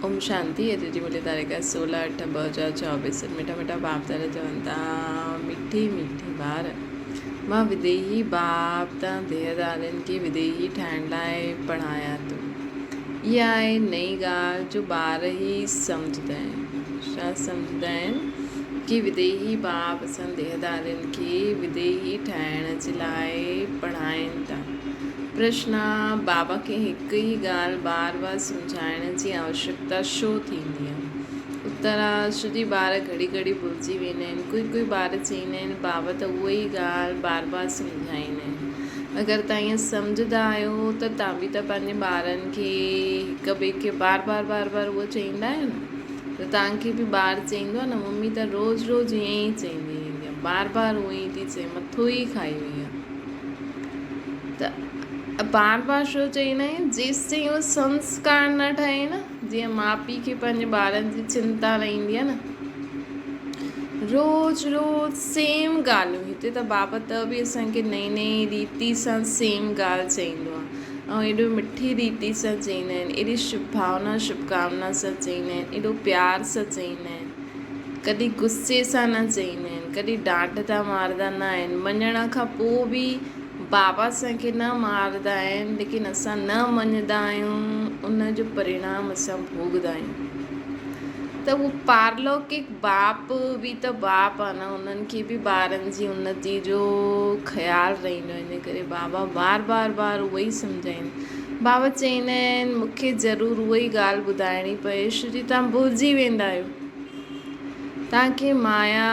اوم شانتي اڄ جي ملي تاريخ 16 8 2024 مٺا مٺا باپ دادا چون ٿا مٺي مٺي ٻار مان وديهي باپ تان ديهدارين کي وديهي ٺاهڻ لاء پڙهايان ٿو اها آهي نئين ڳالهه جو ٻار ئي سمجهندا آهن ڇا سمجهندا آهن ڪي وديهي باپ اسان ديهدارين کي وديهي ٺاهڻ جي لاء پڙهائين ٿا پرشنا، بابا کي هڪ ئي ڳالهه بار بار سمجهائڻ جي آوشڪتا ڇو ٿيندي آ؟ اتر، ڇو جي ٻار گهڙي گهڙي ڀلجي ويندا آهن. ڪوئي ڪوئي ٻار چئيندا آهن، بابا ته اها ئي ڳالهه بار بار سمجهائيندا آهن. اگر توهان ائين سمجهندا آهيو ته توهان به ته پنهنجي ٻارن کي هڪ ٻئي کي بار بار بار بار اهو چئيندا آهيو نه ته توهان کي به ٻار چئيندو آهي نه ممي ته روز روز ائين ئي چئيندي رهندي آهي بار بار اهو ئي ٿي چئي مٿو ئي کائي وئي آهي. ته بار بار ڇو چئيندا آهيون جيستائين اهو سنسڪار نه ٺهي نه جيئن ماء پيء کي پنهنجي ٻارن جي چنتا رهندي آهي نه روز روز سيم ڳالهيون هتي ته بابا ته به اسانکي نئين نئين ريتي سان سيم ڳالهه چئيندو آهي ۽ ايڏو مٺي ريتي سان چئيندا آهن ايڏي شڀ ڀاونا شڀڪامنا سان چئيندا آهن ايڏو پيار سان چئيندا آهن ڪڏهن غصي سان نه چئيندا آهن، ڪڏهن ڊانٽ تان ماردا نه آهن، مڃڻ کان پوء به بابا اسان کي نه ماردا آهن، ليڪن اسان نه مڃدا آهيون، ان جو پرڻام اسان ڀوڳدا آهيون. ته اهو پارلوڪڪ باپ به ته باپ آهي نه، انهن کي به ٻارن جي انتي جو خيال رهندو آهي، ان ڪري بابا بار بار بار اهو ئي سمجهائيندا آهن. بابا چئيندا آهن، مون کي ضرور اها ئي ڳالهه ٻڌائڻي پئي، ڇو جي توهان ڀلجي ويندا آهيو. توهان کي مايا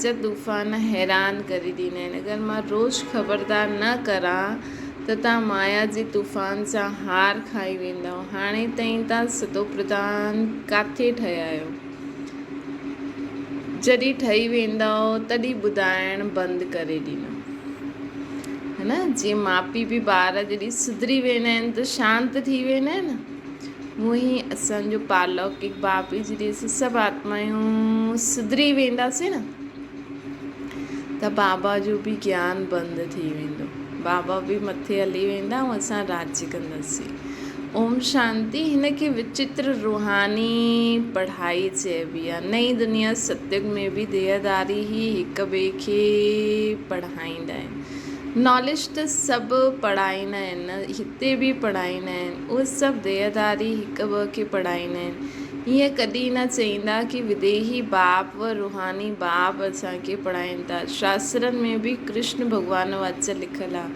جا طوفان حيران ڪري ڏيندا آهن. اگر مان روز خبردار نه ڪران ته توهان مايا جي طوفان سان هار کائي ويندؤ. هاڻي تائين توهان ستوپرڌان ڪاٿي ٺهيا آهيو؟ جڏهن ٺهي ويندؤ تڏهن ٻڌائڻ بند ڪري ڏيندؤ. ها نه جيئن ماء پيء به ٻار جڏهن سڌري ويندا آهن ته شانت ٿي ويندا آهن نه. هونئن ئي اسان جو پارلوڪڪ باپ ئي جڏهن اسين سڀ آتمايون سڌري وينداسين نه ته بابا جو به گيان بند ٿي ويندو. بابا به مٿي هلي ويندا ۽ اسان راڄ ڪنداسين. اوم شانتي هن کي وچتر روحاني پڙهائي چئبي آهي. نئين دنيا ستيگ ۾ به ديهداري ئي هڪ ٻئي کي پڙهائيندا آهن. ناليج ته سڀ پڙهائيندا آهن نه هتي به پڙهائيندا آهن اهي سڀ ديهداري هڪ ٻئي کي پڙهائيندا آهن. ائين ڪڏهن نه چئيندا ڪي وديهي باپ و روحاني باپ اسان کي پڙهائين ٿا. شاسترن ۾ به ڪرشن ڀڳوان واچ لکيل آهي.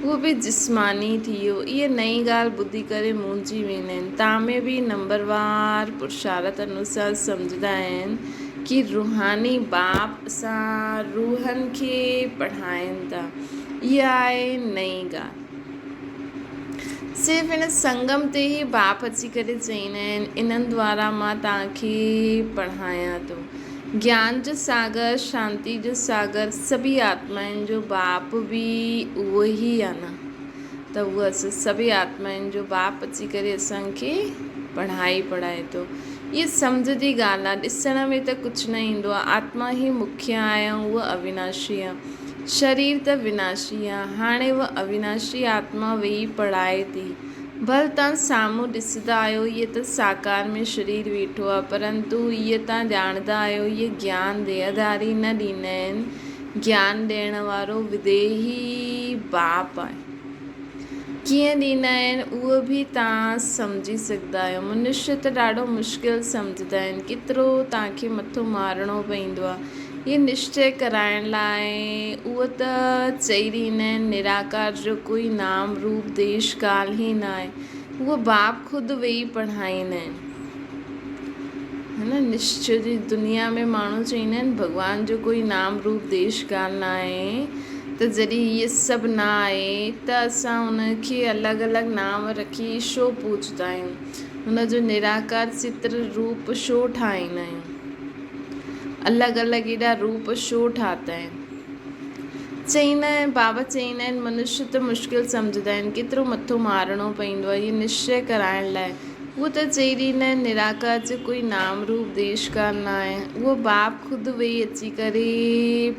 اهو به جسماني ٿي ويو. اهي نئين ڳالهه ٻڌي ڪري مونجهي ويندا آهن. تان ۾ به نمبروار پرشارت انوسار سمجهندا آهن ڪي روحاني باپ اسان روحن کي پڙهائين ٿا. اها آهي نئين ڳالهه. صرف هن سنگم تي ئي باپ اچي ڪري چئيندا آهن، انهن دوارا مان توهان کي پڙهايان ٿو. گيان جو ساگر، شانتي جو ساگر، سڀئي آتمائن جو باپ به اهو ئي آهي نه؟ ته اهو اسان سڀئي آتمائن جو باپ اچي ڪري اسان کي پڙهائي پڙهائي ٿو. هيء سمجهه جي ڳالهه آهي. ڏسڻ ۾ ته ڪجهه نه ايندو آهي. آتما ئي مکيه آهي ۽ اهو اويناشي آهي. شرير ته وناشي آهي. هاڻي اها اويناشي آتما ويهي پڙهائي ٿي. ڀل توهان سامهون ڏسندا آهيو هيء ته ساڪار ۾ شرير ويٺو آهي، پرنتو هيء توهان ڄاڻندا آهيو هيء گيان ديهڌاري نه ڏيندا آهن. گيان ڏيڻ وارو وديهي باپ آهي. ڪيئن ڏيندا آهن اهو به توهان سمجهي سگهندا آهيو. منشي ته ڏاڍو مشڪل سمجهندا آهن. ڪيترو توهان کي مٿو مارڻو پوندو آهي. هي نشچي ڪرائڻ لاء اهو ته چئي ڏيندا آهن نراڪار جو ڪوئي نام روپ ديش ڪال ئي نه آهي. اهو باپ خود ويهي پڙهائيندا آهن. ها نه نشچي جي دنيا ۾ ماڻهو چئيندا آهن ڀڳوان جو ڪوئي نام روپ ديش ڪال نه آهي ته جڏهن هيء سڀ نه آهي ته اسان ان کي الڳ الڳ نام رکي ڇو پوڄندا آهيون هن جو نراڪار چتر روپ ڇو ٺاهيندا آهيون الڳ الڳ ايڏا روپ ڇو ٺاتا آهن چئيندا آهن بابا چئيندا آهن منشي ته مشڪل سمجهندا آهن ڪيترو مٿو مارڻو پوندو آهي هيء نشچي ڪرائڻ لاء اهو ته چئي ڏيندا آهن نراڪار جو ڪوئي نام روپ ديش ڪال نه آهي. اهو باپ خود ويهي اچي ڪري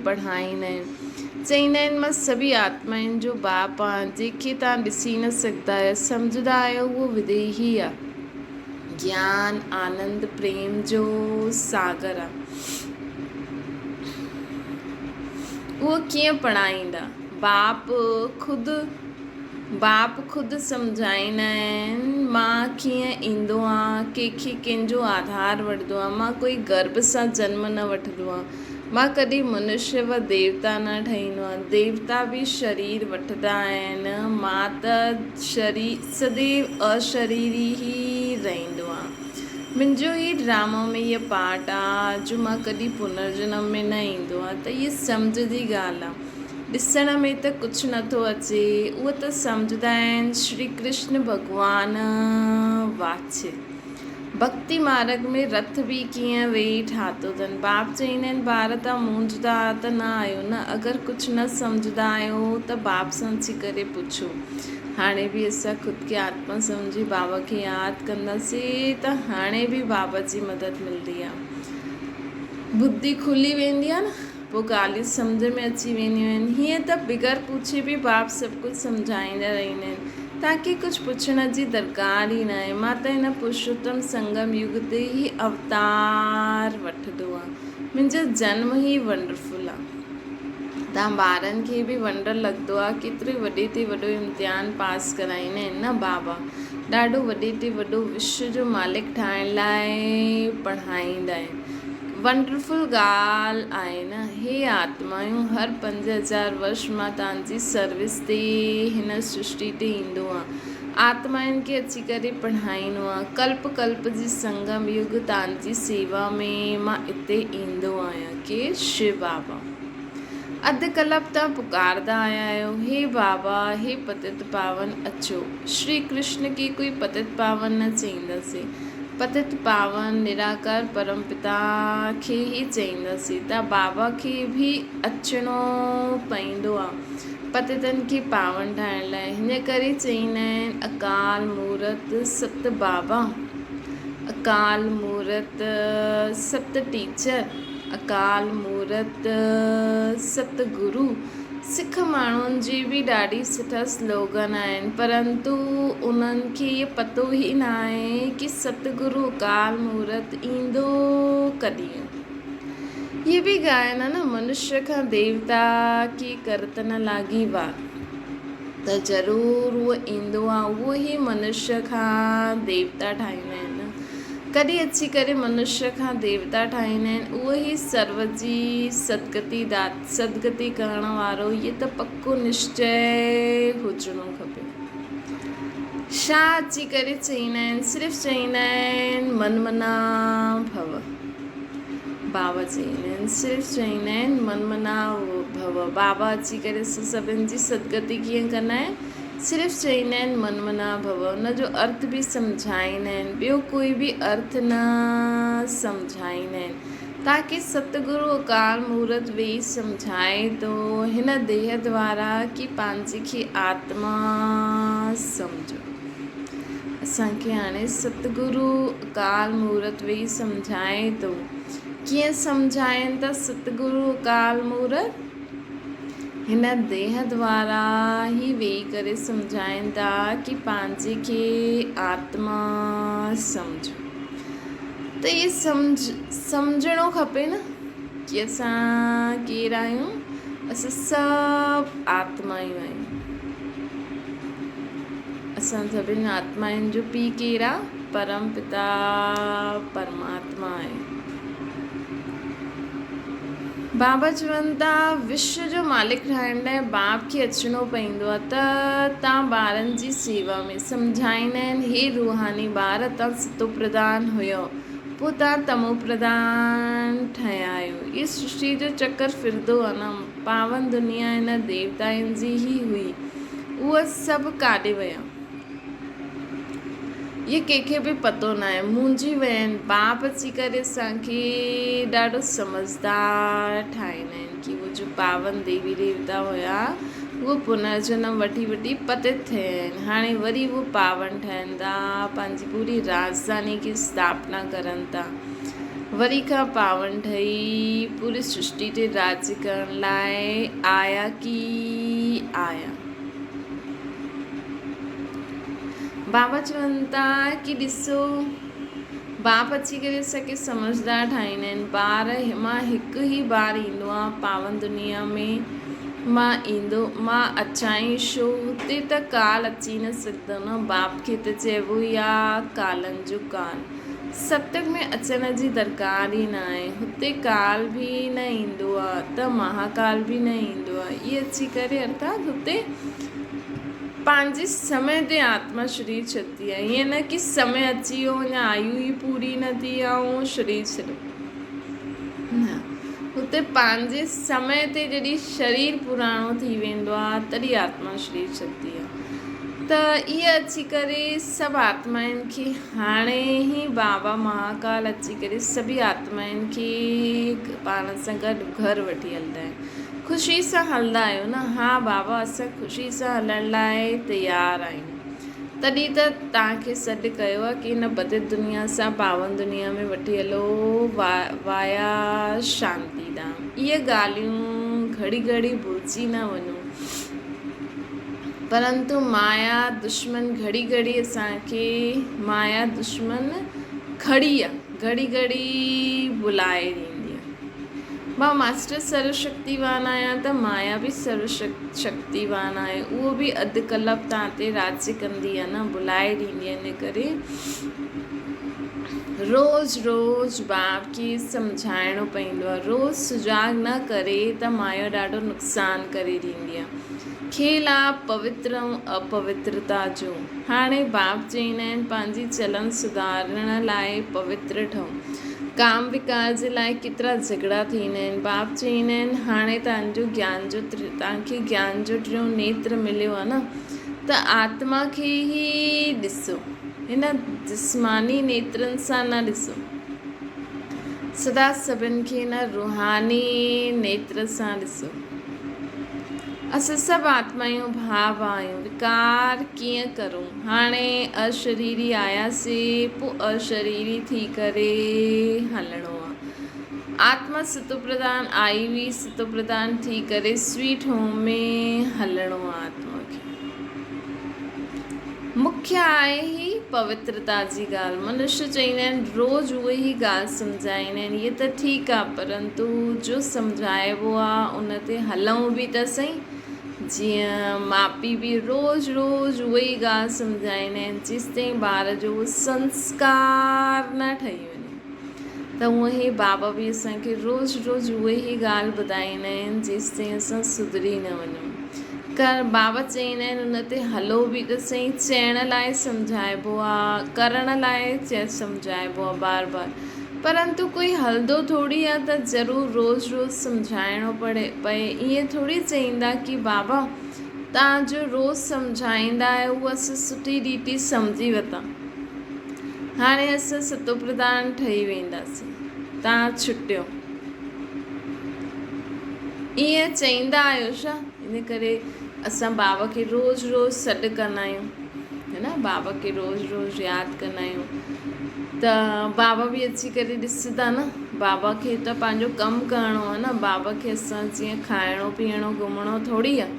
پڙهائيندا آهن. چئيندا آهن مان سڀئي آتمائن جو باپ آهيان، جنهن کي توهان ڏسي نه سگهندا آهيو، سمجهندا آهيو اهو وديهي آهي. گيان، آنند، پريم جو ساگر آ. اهو ڪيئن پڙهائيندا؟ باپ خود باپ خود سمجهائيندا آهن، مان ڪيئن ايندو آهيان، ڪنهن کي ڪنهن جو آڌار وٺندو آهيان، مان ڪوئي گرڀ سان جنم نه وٺندو آهيان، مان ڪڏهن منشيه و ديوتا نه ٺهيندو آهيان، ديوتا به شرير وٺندا آهن، مان ته سديو اشريري ئي رهندو آهيان. منهنجو هي ڊرامو ۾ هيء پارٽ آ جو مان ڪڏهن پنرجنم ۾ نه ايندو آهيان ته هيء سمجهه جي ڳالهه آ. ڏسڻ ۾ ته ڪجهه نه ٿو اچي. اهو ته سمجهندا آهن شري ڪرشن ڀڳوان واچ. ڀڳتي مارڳ ۾ رٿ به ڪيئن ويهي ٺاهتو اٿن. باپ چئيندا آهن ٻار توهان مونجهندا ته نه آهيو نه؟ اگر ڪجهه نه سمجهندا آهيو ته باپ سان اچي ڪري پڇو. هاڻي به اسان خود کي آتما سمجهي بابا کي ياد ڪنداسين ته هاڻي به بابا جي مدد ملندي آهي. ٻڌي کلي ويندي آهي نه پوء ڳالهيون سمجهه ۾ اچي وينديون آهن. هيئن ته بغير پڇي به باپ سڀ ڪجهه سمجهائيندا رهندا آهن. توهان کي ڪجهه پڇڻ جي درڪار ئي ناهي. مان ته هن پرشوتم سنگم يگ تي ئي اوتار وٺندو آهيان. منهنجو جنم ئي ونڊرفل آهي. توهان ٻارن کي به ونڊر لڳندو آهي. ڪيترو وڏي تي وڏو امتحان پاس ڪرائيندا آهن نه بابا. ڏاڍو وڏي تي وڏو وشو جو مالڪ ٺاهڻ لاء پڙهائيندا آهن. ونڊرفل ڳالهه آهي نه. هي آتمايون هر 5000 ورش مان توهان جي سروس تي هن سرشٽي تي ايندو آهيان. آتمائن کي اچي ڪري پڙهائيندو آهيان. ڪلپ ڪلپ جي سنگم يگ توهان جي سيوا ۾ مان اتي ايندو آهيان. ڪي شو بابا. اڌ ڪلپ تان پڪاردا آيا آهيو، هي بابا، هي پتت پاون اچو. شري ڪرشن کي ڪوئي پتت پاون نه چئينداسين. پتت پاون نراڪار پرم پتا کي ئي چئينداسين ته بابا کي به اچڻو پئيندو آ پتتن کي پاون ٺاهڻ لاء. هن ڪري چئيندا آهن اڪال مورت ست بابا، اڪال مورت ست ٽيچر. اڪال مورت ست گرو سک ماڻهن جي به ڏاڍي سٺا سلوگن آهن پرنتو انهن کي اهي پتو ئي ناهي ڪي ست گرو اڪال مورت ايندو ڪڏهن. اهي به ڳائن ها نه منشيه کان ديوتا ڪي ڪرت نه لاڳي وار ته ضرور اهو ايندو آهي اهو ئي منشيه کان ديوتا ٺاهيندا آهن نه. ڪڏهن اچي ڪري منشيه کان ديوتا ٺاهيندا آهن، اهو ئي سرو جي سدگتي دات، سدگتي ڪرڻ وارو، هيء ته پڪو نشچي هجڻو کپي. ڇا اچي ڪري چئيندا آهن، صرف چئيندا آهن من منا ڀو. بابا چئيندا آهن، صرف چئيندا آهن من منا ڀو. بابا اچي ڪري اسان سڀن جي سدگتي ڪيئن ڪندا آهن؟ صرف چئيندا آهن من منا ڀو ان جو ارٿ به سمجهائيندا آهن ٻيو ڪوئي به ارٿ نه سمجهائيندا آهن تاڪه ستگرو اڪال مورت ويهي سمجهائي ٿو هن ديهه دوارا ڪي پنهنجي کي آتما سمجهو اسان کي هاڻي ستگرو اڪال مورت ويهي سمجهائي ٿو ڪيئن سمجهائين ٿا ستگرو اڪال مورت هن ديهه دوارا هي ويهي ڪري سمجهائين ٿا ڪي پنهنجي کي آتما سمجهو ته هي سمجهڻو کپي نه ڪي اسان ڪير آهيون اسان سڀ آتمائون آهيون اسان سڀني آتمائن جو پيء ڪير آهي پرم پتا پرماتما آهي. بابا چون ٿا، وشو جو مالڪ ٺاهڻ لاء باپ کي اچڻو پوندو آهي ته تان ٻارن جي سيوا ۾. سمجهائيندا آهن، هي روحاني ٻار، تان ستو پرڌان هيؤ، پوء تان تمو پرڌان ٺهيا آهيو. هي سرشٽي جو چڪر ڦرندو آهي نه. پاون دنيا هن ديوتائن جي ئي هئي. اهي سڀ ڪاڏي ويا؟ اهي ڪنهن کي به پتو ناهي. منهنجي وين باپ اچي ڪري اسان کي ڏاڍو سمجهدار ٺاهيندا آهن ڪي اهي جو پاون ديوي ديوتا هيا اهي پنرجنم وٺي وٺي پتت ٿيا آهن هاڻي وري اهي پاون ٺهن ٿا پنهنجي پوري راڄڌاني کي اسٿاپنا ڪرن ٿا وري کان پاون ٺهي پوري سرشٽي تي راڄ ڪرڻ لاء آيا ڪي آيا. بابا چون ٿا ڪي ڏسو باپ اچي ڪري اسان کي سمجهدار ٺاهيندا آهن. ٻار مان هڪ ئي بار ايندو آهيان پاون دنيا ۾ مان ايندو مان اچان ئي ڇو هتي ته ڪال اچي نه سگهندو نه باپ کي ته چئبو ئي آ ڪالن جو ڪال ستيگ ۾ اچڻ جي درڪار ئي نه آهي هتي ڪال به نه ايندو آ ته مهاڪال به نه ايندو آ اهي اچي ڪري ارٿات هتي پنهنجي سمي تي آتما شرير ڇڏندي آهي ائين نه ڪي سمي اچي ويو اڃا آيو ئي پوري نه ٿي آهي ۽ شرير ڇڏيو نه هتي پنهنجي سمي تي جڏهن شرير پراڻو ٿي ويندو آهي تڏهن آتما شرير ڇڏندي آهي ته اهي اچي ڪري سڀ آتمائن کي هاڻي ئي بابا مهاڪال اچي ڪري سڀئي آتمائن کي پاڻ سان گڏ گهر وٺي هلندا آهن خوشي سان هلندا آهيو نه؟ ها بابا اسان خوشي سان هلڻ لاء تيار آهيون. تڏهن ته توهان کي سڏ ڪيو آهي ڪي هن پتيت دنيا سان پاون دنيا ۾ وٺي هلو وايا شانتي ڌام. اهي ڳالهيون گهڙي گهڙي ڀلجي نه وڃو. پرنتو مايا دشمن گهڙي گهڙي اسان کي مايا دشمن کڙي آهي گهڙي گهڙي ڀلائي ڏيندي آهي. مان ماسٽر سرو شڪتيوان آهيان ته مايا به سرو شڪتيوان آهي. اهو به اڌ ڪلپ توهان تي راڄ ڪندي آهي نه ڀلائي ڏيندي آهي ان ڪري روز روز باپ کي سمجهائڻو پوندو آهي. روز سجاڳ نه ڪري ته مايا ڏاڍو نقصان ڪري ڏيندي آهي. کيل آ پوتر ۽ اپوترتا جو. هاڻي باپ چئيندا آهن پنهنجي چلن سڌارڻ لاء پوتر ٺهو. ڪام وڪار جي لاء ڪيترا جهڳڙا ٿيندا آهن. باپ چئيندا آهن هاڻي توهان جو گيان جو توهان کي گيان جو ٽيون نيتر مليو آهي نه ته آتما کي ئي ڏسو هن جسماني نيترن سان نه ڏسو. سدا سڀن کي هن روحاني نيتر سان ڏسو. اسان سڀ آتمايون ڀاء ڀاء آهيون، وڪار ڪيئن ڪرون؟ هاڻي اشريري آياسي، پوء اشريري ٿي ڪري هلڻو آ. آتما ستوپرڌان آئي هئي، ستوپرڌان ٿي ڪري سويٽ هوم ۾ هلڻو آ آتما کي. مکيه آهي هي پوترتا جي ڳالهه. منشيه چئيندا آهن روز اهي ئي ڳالهه سمجهائيندا آهن. هيء ته ٺيڪ آ پرنتو جو سمجهائبو آ ان تي هلون به ته سهي. جيئن ماء پيء به روز روز اهي ئي ڳالهه سمجهائيندا آهن جيستائين ٻار جو اهو سنسڪار نه ٺهي وڃي. ته هونئن ئي بابا به اسان کي روز روز اهي ئي ڳالهه ٻڌائيندا آهن جيستائين اسان سڌري نه وڃون. ڪر بابا چئيندا آهن ان تي هلو به ته سهي چئڻ لاء سمجهائبو آ ڪرڻ لاء سمجهائبو آ بار بار پرنتو ڪوئي هلندو ٿوري آ ته ضرور روز روز سمجهائڻو پڙي پئي ائين ٿوري چئيندا ڪي بابا توهان جو روز سمجهائيندا آهيو اهو اسان سٺي ريتي سمجهي وتا. هاڻي اسان ستوپرڌان ٺهي وينداسين. توهان ڇٽيو. ائين چئيندا آهيو ڇا؟ ان ڪري اسان بابا کي روز روز سڏ ڪندا آهيون. هي نه بابا کي روز روز ياد ڪندا آهيون ته بابا به اچي ڪري ڏسندا نه. بابا کي ته پنهنجو ڪم ڪرڻو آهي نه. بابا کي اسان جيئن کائڻو پيئڻو گهمڻو ٿوري آهي.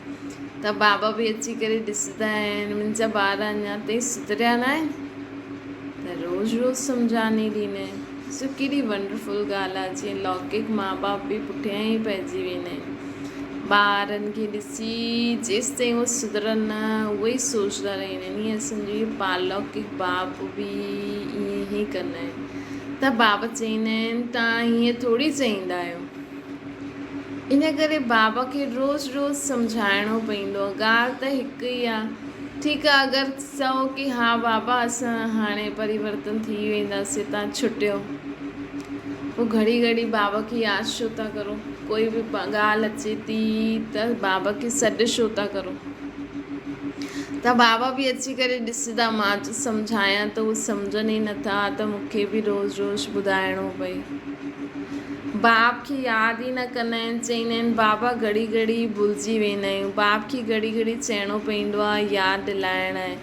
ته بابا به اچي ڪري ڏسندا آهن منهنجا ٻار اڃا تائين سڌريا نه آهن ته روز روز سمجهاني ڏيندا آهن سو ڪيڏي ونڊرفل ڳالهه آهي جيئن لوڪڪ ماء باپ به پٺيان ئي پئجي ويندا آهن ٻارن کي ڏسي جيستائين هو سڌرن نه اهي ئي سوچندا رهندا آهن ائين اسان جو اهي پالوڪڪ باپ به ائين ئي ڪندا آهن ته بابا چئيندا آهن توهان ائين ٿوري چئيندا آهيو ان ڪري بابا کي روز روز سمجهائڻو پوندو آهي. ڳالهه ته هڪ ئي آهي. ٺيڪ آهي اگر چئو ڪي ها بابا اسان هاڻي پريورتن ٿي وينداسين تان ڇٽيو. پوء گهڙي گهڙي بابا کي ياد ڇو ٿا ڪرو. ڪوئي به ڳالهه اچي ٿي ته بابا کي سڏ ڇو ٿا ڪرو. ته بابا به اچي ڪري ڏسندا مان سمجهايان ته هو سمجهن ئي نٿا ته مون کي به روز روز ٻڌائڻو پئي. باپ کي ياد ئي نه ڪندا آهن، چئيندا آهن بابا گهڙي گهڙي ڀلجي ويندا آهيون، باپ کي گهڙي گهڙي چئڻو پوندو آهي ياد ڏلائڻ آهي.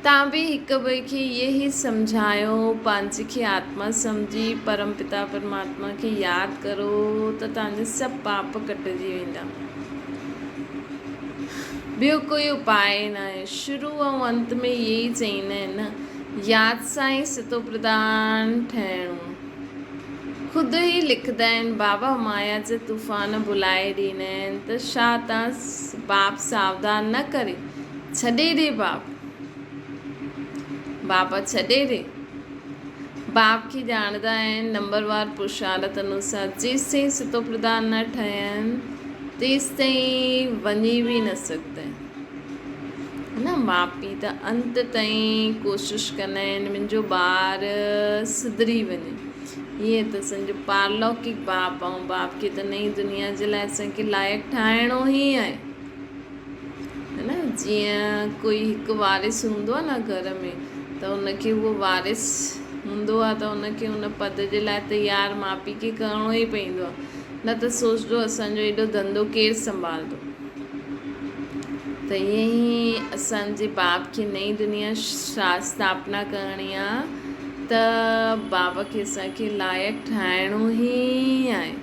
توهان به هڪ ٻئي کي اهي ئي سمجهايو، پنهنجي کي آتما سمجهي پرم پتا پرماتما کي ياد ڪرو ته توهان جا سڀ پاپ ڪٽجي ويندا. ٻيو ڪوئي اپاء ناهي. شروع ۽ انت ۾ اهي ئي چئيندا آهن نه. ياد سان ئي ستوپرڌان ٺهڻو. خود ئي لکندا آهن، بابا مايا جا طوفان ڀلائي ڏيندا آهن ته ڇا تان باپ ساوڌان نه ڪري؟ ڇڏي ڏي باپ. بابا ڇڏي ڏي. باپ کي ڄاڻندا آهن، نمبروار پرشارت انوسار جيستائين ستوپرڌان نه ٺهن تيستائين وڃي به نه سگهندا آهن. نه ماء پيء ته انت تائين ڪوشش ڪندا آهن منهنجو ٻار سڌري وڃي. هيئن ته اسان جو پارلوڪڪ باپ ۽ باپ کي ته نئين دنيا جي لاء اسان کي لائق ٺاهڻو ئي آهي. ها نه جيئن ڪوئي هڪ وارث هوندو آهي نه گهر ۾ ته ان کي اهو وارث هوندو آهي ته ان کي ان پد جي لاء تيار ماء پيء کي ڪرڻو ئي پوندو آهي نه ته سوچجو اسان جو ايڏو ڌنڌو ڪير سنڀالندو. ته ائين ئي اسان جي باب کي نئين دنيا اسٿاپنا ڪرڻي آ ته باب کي اسان کي لائق ٺاهڻو ئي آهي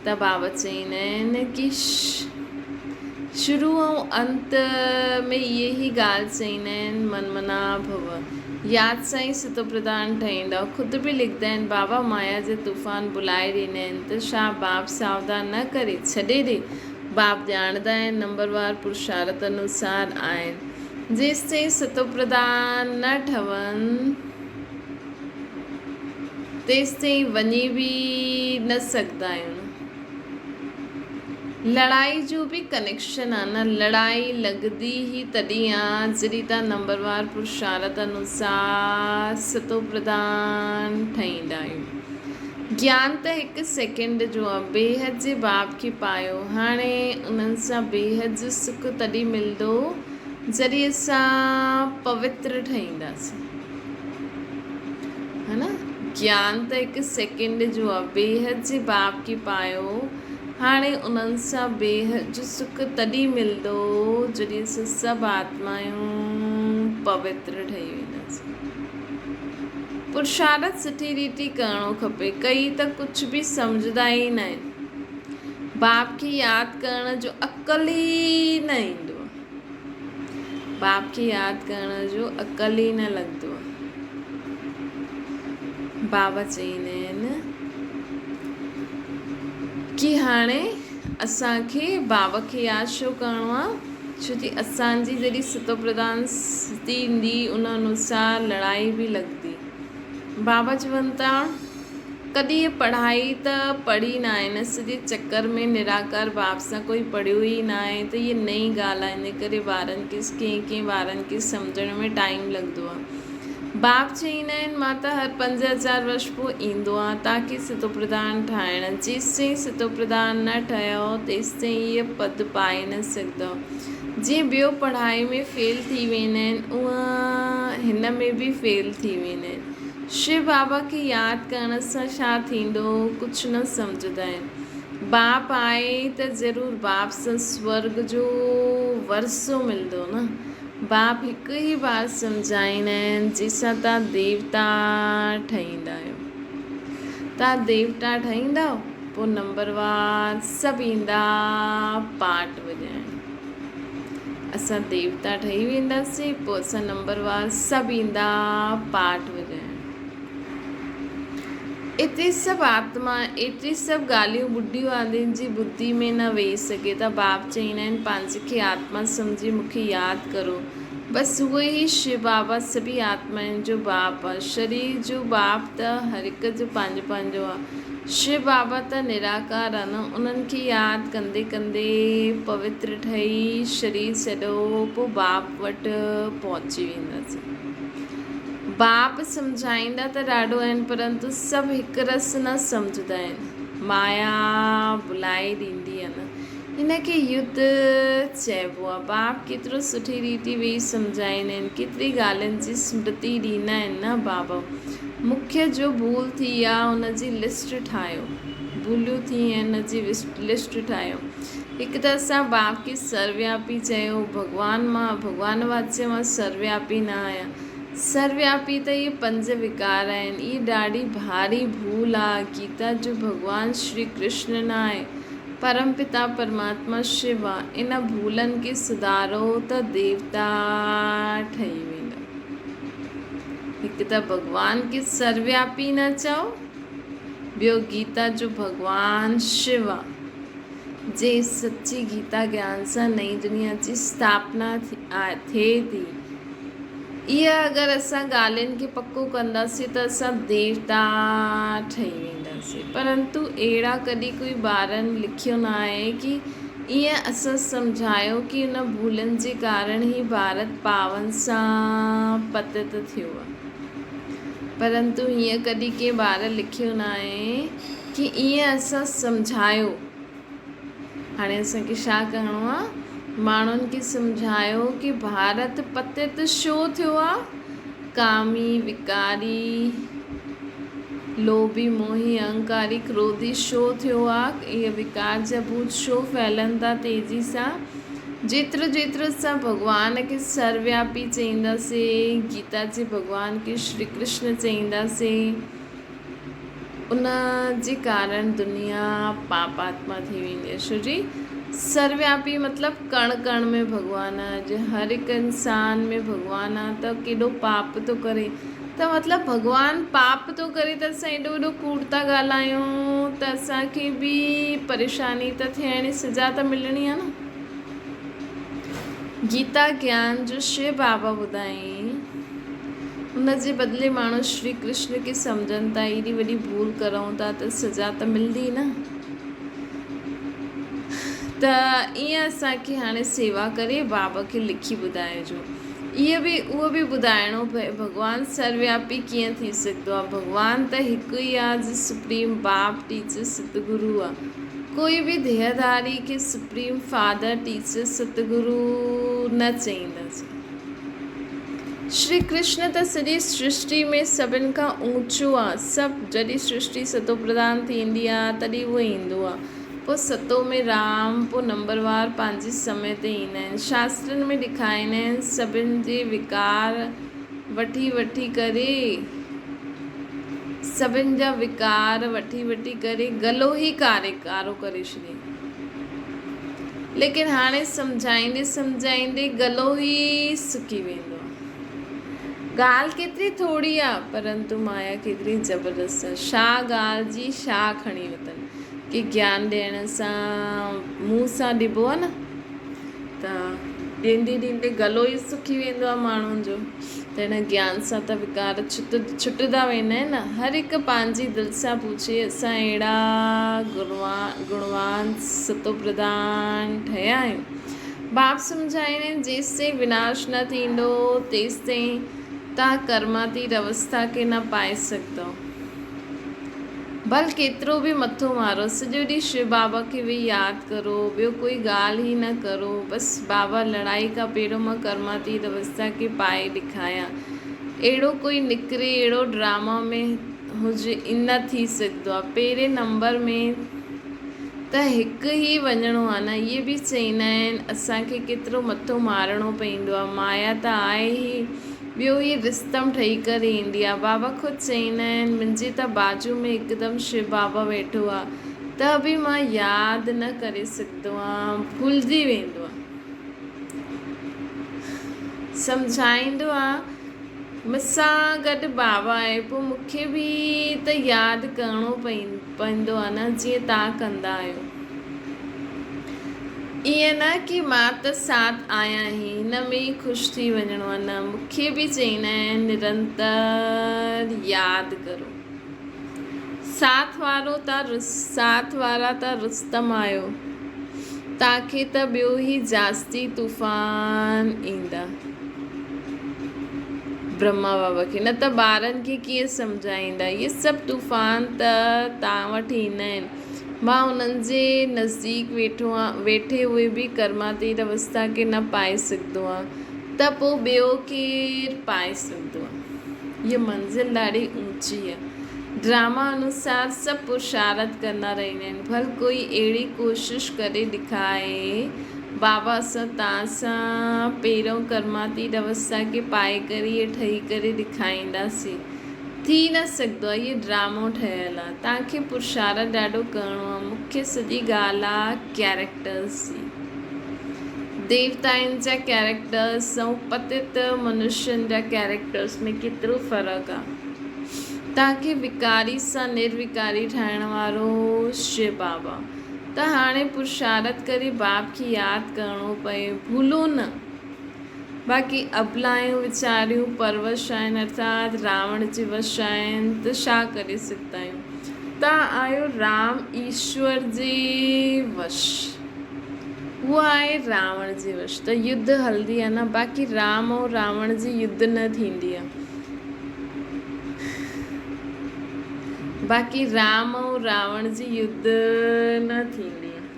ته باب چئيندا آهن ڪي شروع ۽ انت ۾ اهي ئي ڳالهه چئيندا آهن من منا ڀو ياد سان ئي ستو پرڌان ٺهيندا خود به لکندا آهن بابا مايا جا طوفان ڀلائي ڏيندا آهن ته شا باب ساوڌان نه ڪري ڇڏي ڏي باپ ڄاڻندا آهن، نمبروار پرشارت انوسار آهن. جيستائين ستوپرڌان نه ٺهن، تيستائين وڃي به نه سگهندا آهيون. لڙائي جو به ڪنيڪشن آ نه، لڙائي لڳندي ئي تڏهن آ جڏهن تان نمبروار پرشارت انوسار ستوپرڌان ٺهيندا آهيون. گيان ته هڪ سيڪنڊ جو آ. بيحد جي باب کي پايو. هاڻي انهن سان بيحد جو سک تڏهن ملندو جڏهن اسان پوتر ٺهينداسين. ها نه؟ گيان ته هڪ سيڪنڊ جو آ. بيحد جي باب کي پايو. هاڻي انهن سان بيحد جو سک تڏهن ملندو جڏهن اسان سڀ آتمائون پوتر ٺهي وينداسين. پرشارت سٺي ريتي ڪرڻو کپي. ڪئي ته ڪجهه به سمجهندا ئي ناهن. باپ کي ياد ڪرڻ جو عقل ئي نه ايندو آهي. باپ کي ياد ڪرڻ جو عقل ئي نه لڳندو آهي. بابا چئيندا آهن ڪي هاڻي اسان کي بابا کي ياد ڇو ڪرڻو آهي؟ ڇو جي اسان جي جڏهن ستوپرڌان ستي ايندي ان انوسار لڙائي به لڳندي. بابا چون ٿا ڪڏهن هيء پڙهائي ته پڙهي ناهي نه سڄي چڪر ۾ نراڪار باب سان ڪوئي پڙهيو ئي ناهي ته هيء نئين ڳالهه آهي ان ڪري ٻارن کي ڪنهن ڪنهن ٻارن کي سمجهڻ ۾ ٽائيم لڳندو آهي. باب چئيندا آهن مان ته هر 5000 ورش پوء ايندو آهيان تاڪه ستوپرڌان ٺاهڻ جيستائين ستوپرڌان نه ٺهيو تيستائين هيء پد پائي نه سگهندؤ. جيئن ٻيو پڙهائي ۾ فيل ٿي ويندا آهن اونئن هن ۾ به فيل ٿي ويندا آهن. شو بابا کي ياد ڪرڻ سان ڇا ٿيندو ڪجهه نه سمجهندا آهن. باپ آهي ته ضرور باپ سان سورڳ جو ورثو ملندو نه. باپ هڪ ئي بار سمجهائيندا آهن جنهن سان توهان ديوتا ٺهيندا آهيو. توهان ديوتا ٺهيندؤ پوء نمبروار سڀ ايندا پاٽ وڄائڻ. اسان ديوتا ٺهي وينداسين پوء اسان نمبروار سڀ ايندا پاٽ وڄائڻ. ايتري سڀ آتما ايتري سڀ ڳالهيون ٻڍيون آدين جي ٻڌي ۾ نه ويهي سگهي ته باپ چئيندا آهن پنهنجي کي آتما سمجهي مون کي ياد ڪرو بس اهو ئي شو بابا سڀئي آتمائن جو باپ آ شرير جو باپ ته هر هڪ جو پنهنجو پنهنجو آ شو بابا ته نراڪار آ نه انهن کي ياد ڪندي ڪندي پوتر ٺهي شرير ڇڏو پوء باپ وٽ پهچي وينداسين. باپ سمجهائيندا ته ڏاڍو آهن پرنتو سڀ هڪ رس نه سمجهندا آهن. مايا ڀلائي ڏيندي آهي نه. هن کي يڌ چئبو آهي. باپ ڪيترو سٺي ريتي ويهي سمجهائيندا آهن. ڪيتري ڳالهين جي سمرتي ڏيندا آهن نه بابا. مونکي جو ڀول ٿي آ ان جي لسٽ ٺاهيو. ڀوليون ٿي آهن ان جي لسٽ ٺاهيو. هڪ ته اسان باپ کي سروياپي چيو، ڀڳوان مان، ڀڳوان واچي مان سروياپي نه آهيان. سروياپي ته اهي پنج وڪار آهن. اهي ڏاڍي ڀاري ڀول آ. گيتا جو ڀڳوان شري ڪرشن نه آهي، پرم پتا پرماتما شو آ. ان ڀولن کي سڌارو ته ديوتا ٺهي ويندا. هڪ ته ڀڳوان کي سروياپي نه چئو، ٻيو گيتا جو ڀڳوان شو آ، جنهن سچي گيتا گيان سان نئين دنيا جي اسٿاپنا ٿئي ٿي. اها اگر اسان ڳالهين کي پڪو ڪنداسين ته اسان ديوتا ٺهي وينداسين. پرنتو اهڙا ڪڏهن ڪوئي ٻارن لکيو نه آهي ڪي ائين اسان سمجهايو ڪي ان ڀولن جي ڪارڻ هي ڀارت پاون سان پتت ٿيو آهي. پرنتو هيئن ڪڏهن ڪنهن ٻار لکيو نه آهي ڪي ائين اسان سمجهايو. هاڻي اسان کي ڇا ڪرڻو آ؟ ماڻهن کي سمجهايو ڪي ڀارت پتت ڇو ٿيو آ؟ ڪامي، وڪاري، لوڀي، موهي، اهنڪاري، ڪروڌي ڇو ٿيو آ؟ اهي وڪار جا ڀوت ڇو ڦهلن ٿا تيزي سان؟ جيترو جيترو اسان ڀڳوان کي سروياپي چئينداسين، گيتا جي ڀڳوان کي شري ڪرشن چئينداسين، ان جي ڪارڻ دنيا پاپ آتما ٿي ويندي آهي. ڇو جي سروياپي مطلب ڪڻ ڪڻ ۾ ڀڳوان آهي. اڄ هر هڪ انسان ۾ ڀڳوان آهي ته ڪيڏو پاپ ٿو ڪري ته مطلب ڀڳوان پاپ ٿو ڪري ته اسان ايڏو وڏو ڪوڙ ٿا ڳالهايون ته اسان کي به پريشاني ته ٿيڻي سزا ته ملڻي آهي نه. گيتا گيان جو شو بابا ٻڌائين ان جي بدلي ماڻهو شري ڪرشن کي سمجهن ٿا ايڏي وڏي ڀول ڪرون ٿا ته سزا ته ملندي نه ته ائين اسان کي هاڻي سيوا ڪري بابا کي لکي ٻڌائجو اهو به اهو به ٻڌائڻو پئي ڀڳوان سروياپي ڪيئن ٿي سگهندو آهي ڀڳوان ته هڪ ئي آهي جو سپريم باپ ٽيچر ستگرو آهي ڪوئي به ديهڌاري کي سپريم فادر ٽيچر ستگرو نه چئينداسين. شري ڪرشن ته سڄي سرشٽي ۾ سڀن کان اوچو آ. سڀ جڏهن سرشٽي ستو پرڌان ٿيندي آ تڏهن اهو ايندو آ. پوء ستو ۾ رام، پوء نمبروار پنهنجي سمي تي ايندا آهن. شاسترن ۾ ڏيکاريندا آهن سڀن جي وڪار وٺي وٺي ڪري سڀن جا وڪار وٺي وٺي ڪري گلو ئي ڪاري ڪارو ڪري ڇڏيائين. ليڪن هاڻي سمجهائيندي سمجهائيندي گلو ئي سڪي ويندو آ. ڳالهه ڪيتري ٿوري آ پرنتو مايا ڪيتري زبردست آ. شا ڳالهه جي شا کڻي وتن. ڪي گيان ڏيڻ سان منهن سان ڏبو آ نه ته ڏيندي ڏيندي گلو ئي سڪي ويندو آ ماڻهن جو ته هن گيان سان ته وڪار ڇٽ ڇٽندا ويندا آهن نه. هر هڪ پنهنجي دل سان پڇي اسان اهڙا گڻوان ستوپرڌان ٺهيا آهيون. باپ سمجهائين آهن جيستائين وناش نه ٿيندو تيستائين توهان ڪرماتيت اوسٿا کي نه پائي سگهندؤ. ڀل ڪيترو به مٿو مارو، سڄو ڏينهن شو بابا کي ويهي ياد ڪرو، ٻيو ڪوئي ڳالهه ئي نه ڪرو، بس بابا لڙائي کان پهريون مان ڪرماتيت اوسٿا کي پائي ڏيکايان. اهڙو ڪوئي نڪري اهڙو ڊراما ۾ هجي نه ٿي سگهندو آ. پهرين نمبر ۾ ته هڪ ئي وڃڻو آ نه. اهي به چئيندا آهن اسان کي ڪيترو مٿو مارڻو پئيندو آ. مايا ته آهي ئي. ٻيو هي رستم ٺهي ڪري ايندي آ. بابا خود چئيندا آهن منهنجي ته باجو ۾ هڪدم شو بابا ويٺو آ ته به مان ياد نه ڪري سگهندو آهيان ڀلجي ويندو آهيان. سمجهائيندو آ مون سان گڏ بابا آهي پوء مون کي به ته ياد ڪرڻو پوندو آ نه جيئن توهان ڪندا آهيو. ائين نه ڪي مان ته ساٿ آهيان ئي، هن ۾ ئي خوش ٿي وڃڻو آ نه، مون کي به چئيندا آهن نرنتر ياد ڪرو. ساٿ وارو ته ساٿ وارا ته رستم آهيو، توهان کي ته ٻيو ئي جاستي طوفان ايندا. برهما بابا کي نه ته ٻارن کي ڪيئن سمجهائيندا، اهي سڀ طوفان ته توهان وٽ ايندا آهن. مان انهن جي نزديڪ ويٺو ويٺي هوئي به ڪرماتيت اوسٿا کي نه پائي سگهندو آهيان ته پوء ٻيو ڪير پائي سگهندو آهي. هيء منزل ڏاڍي اوچي آهي. ڊراما انوسار سڀ پرشارٿ ڪندا رهندا آهن. ڀل ڪوئي اهڙي ڪوشش ڪري ڏيکاري، بابا اسان توهان سان پهريون ڪرماتيت اوسٿا کي پائي ڪري ۽ ٺهي ڪري ڏيکارينداسين. ٿي نه سگهندو آ هي ڊرامو ٺهيل آ توهان کي پرشارت ڏاڍو ڪرڻو آ مونکي سڄي ڳالهه آ ڪيريڪٽرز جي. ديوتائن جا ڪيريڪٽرس ۽ پتت منشين جا ڪيريڪٽرس ۾ ڪيترو فرق آ. توهان کي وڪاري سان نروڪاري ٺاهڻ وارو شو بابا. ته هاڻي پرشارت ڪري باپ کي ياد ڪرڻو پئي. ڀلو نه. باقي ابلايون ويچاريون پروش آهن ارٿات راوڻ جي وش آهن ته ڇا ڪري سگهندا آهيون. توهان آهيو رام ايشور جي وش. هو آهي راوڻ جي وش ته يڌ هلندي آهي نه باقي رام ۽ راوڻ جي يڌ نه ٿيندي آهي. باقي رام ۽ راوڻ جي يڌ نه ٿيندي آهي.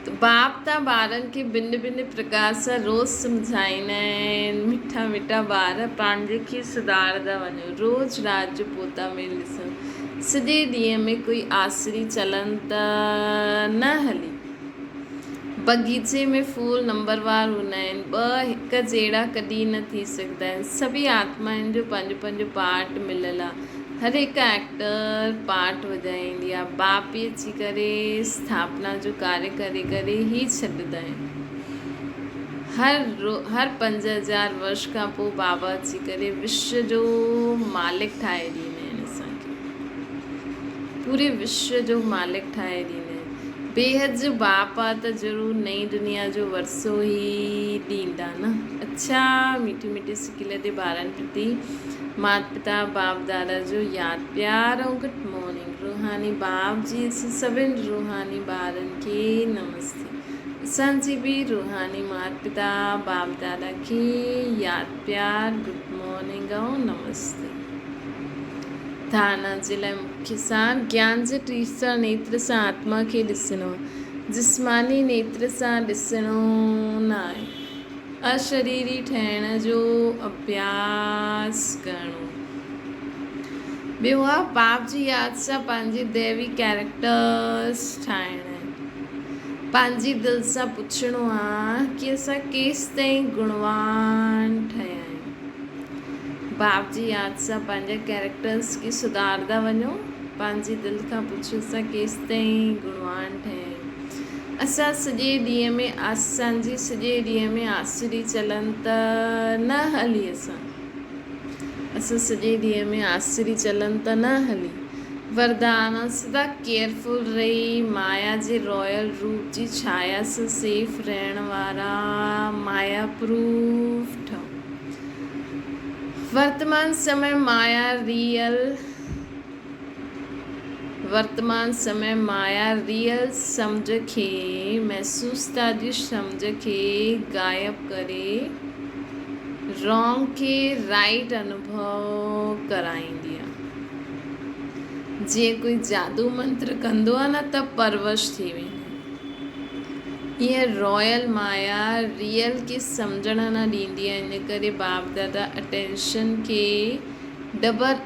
ته باپ تان ٻارن کي ڀن ڀن پرڪار سان روز سمجهائيندا آهن، مٺا مٺا ٻار پنهنجي کي سڌارندا وڃو، روز رات جو پوتا ميل ڏسو، سڄي ڏينهن ۾ ڪوئي آسري چلن ته نه هلي. بغيچي ۾ ڦول نمبروار هوندا آهن، ٻه هڪ جهڙا ڪڏهن نه ٿي سگهندا آهن، سڀئي آتمائن جو پنهنجو پنهنجو پارٽ مليل آهي، هر هڪ ايڪٽر پارٽ وڄائيندي آ. باپ ئي اچي ڪري اسٿاپنا جو ڪاريه ڪري ڪري ئي ڇڏندا آهن. هر هر 5000 ورش کان پوء بابا اچي ڪري وشو جو مالڪ ٺاهي ڏيندا آهن اسان کي. پوري وشو جو مالڪ ٺاهي ڏيندا آهن. بيحد جو باپ آ ته ضرور نئين دنيا جو ورثو ئي ڏيندا نه. اڇا مٺي مٺي سڪيلڌي ٻارن پرتي مات پتا باپ دادا جو ياد پيار ۽ گڊ مارننگ روحاني باپ جي اسان سڀن روحاني ٻارن کي نمستي اسان جي به روحاني مات پتا باپ دادا کي ياد پيار گڊ مارننگ ۽ نمستي. ڌارنا جي لاء مکيه سار گيان جي ٽيسر نيتر سان آتما کي ڏسڻو جسماني نيتر سان ڏسڻو نه آهي. اشريري ٺهڻ جو اڀياس ڪرڻو. ٻيو آ باپ جي ياد سان پنهنجي ديوي ڪيريڪٽرس ٺاهڻ. پنهنجي دل سان پڇڻو آ ڪي اسان ڪيستائين گڻوان ٺهيا آهيون. باپ جي ياد سان پنهنجا ڪيريڪٽرس کي سڌارندا وڃو. پنهنجي دل کان پڇو اسان ڪيستائين گڻوان ٺهيا آهيون. اسان سڄي ڏينهن ۾ اسان جي سڄي ڏينهن ۾ آسري چلن ته نه هلي اسان اسان سڄي ڏينهن ۾ آسري چلن ته نه هلي وردان سدا ڪيئرفل رهي مايا جي رائل روپ جي ڇايا سان سيف رهڻ وارا مايا پروف ٺهو ورتمان سمي مايا ريئل ورتمان سمي مايا ريئل سمجهه کي، محسوستا جي سمجهه کي غائب ڪري رانگ کي رائيٽ انوڀو ڪرائيندي آ. جيئن ڪوئي جادو منتر ڪندو آ نه ته پروش ٿي ويندو آ. ايئن رائل مايا ريئل کي سمجهڻ نه ڏيندي آ ان ڪري باپ دادا اٽينشن کي ڊبل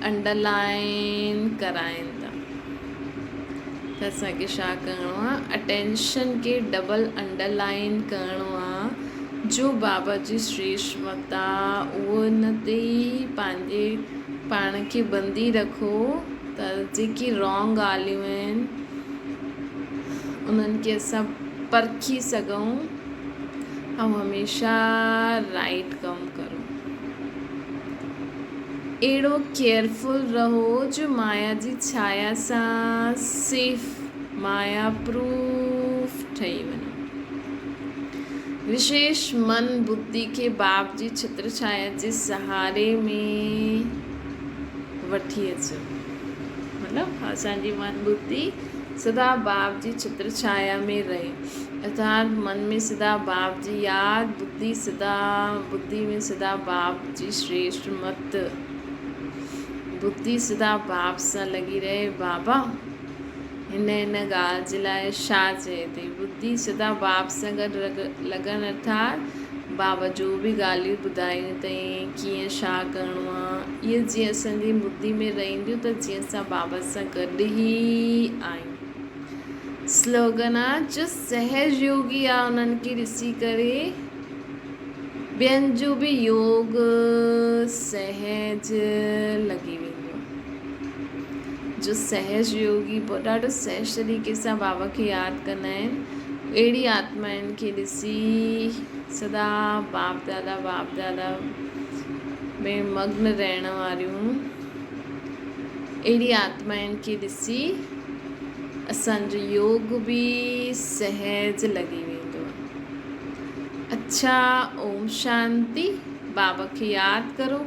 انڊرلائين ڪرائين ٿا ته اسان کي ڇا ڪرڻو آ اٽينشن کي ڊبل انڊرلائين ڪرڻو آ جو بابا جي شريش مت آ اهو ان تي ئي پنهنجي پاڻ کي بندي رکو ته جيڪي رانگ ڳالهيون آهن انهن کي اسان پرکي سگهون ۽ هميشه رائيٽ ڪم ڪرون. اهڙو ڪيئرفل رهو جو مايا جي ڇايا سان سيف، مايا پروف، ٺهي وڃو. وشيش من ٻڌي کي باپ جي ڇتر ڇايا جي سهاري ۾ وٺي اچو. مطلب اسان جي من ٻڌي سدا باپ جي ڇتر ڇايا ۾ رهي. ارٿات من ۾ سدا باپ جي ياد، ٻڌي سدا ٻڌي ۾ سدا باپ جي شريشٽ مت، ٻڌي سدا باپ سان لڳي رهي، بابا هن هن ڳالهه جي لاء ڇا چئي اٿئي، ٻڌي سدا باپ سان گڏ لڳڻ ارٿات بابا جو به ڳالهيون ٻڌايون اٿئي، ڪيئن ڇا ڪرڻو آ، اهي جيئن اسان جي ٻڌي ۾ رهنديون ته جيئن اسان بابا سان گڏ ئي آهيون. سلوگن آ جو سهج يوگي آ انهن کي ڏسي ڪري ٻين جو به يوگ سهج لڳي ويندو آ. جو سهج يوگي پوء ڏاڍو سهج طريقي سان بابا کي ياد ڪندا آهن. اهڙي آتمائن کي ڏسي سدا باپ دادا باپ دادا ۾ مگن رهڻ واريون اهڙي آتمائن کي ڏسي اسان جو يوگ به سهج لڳي ويندو آهي. اڇا اوم شانتي بابا کي ياد ڪرو.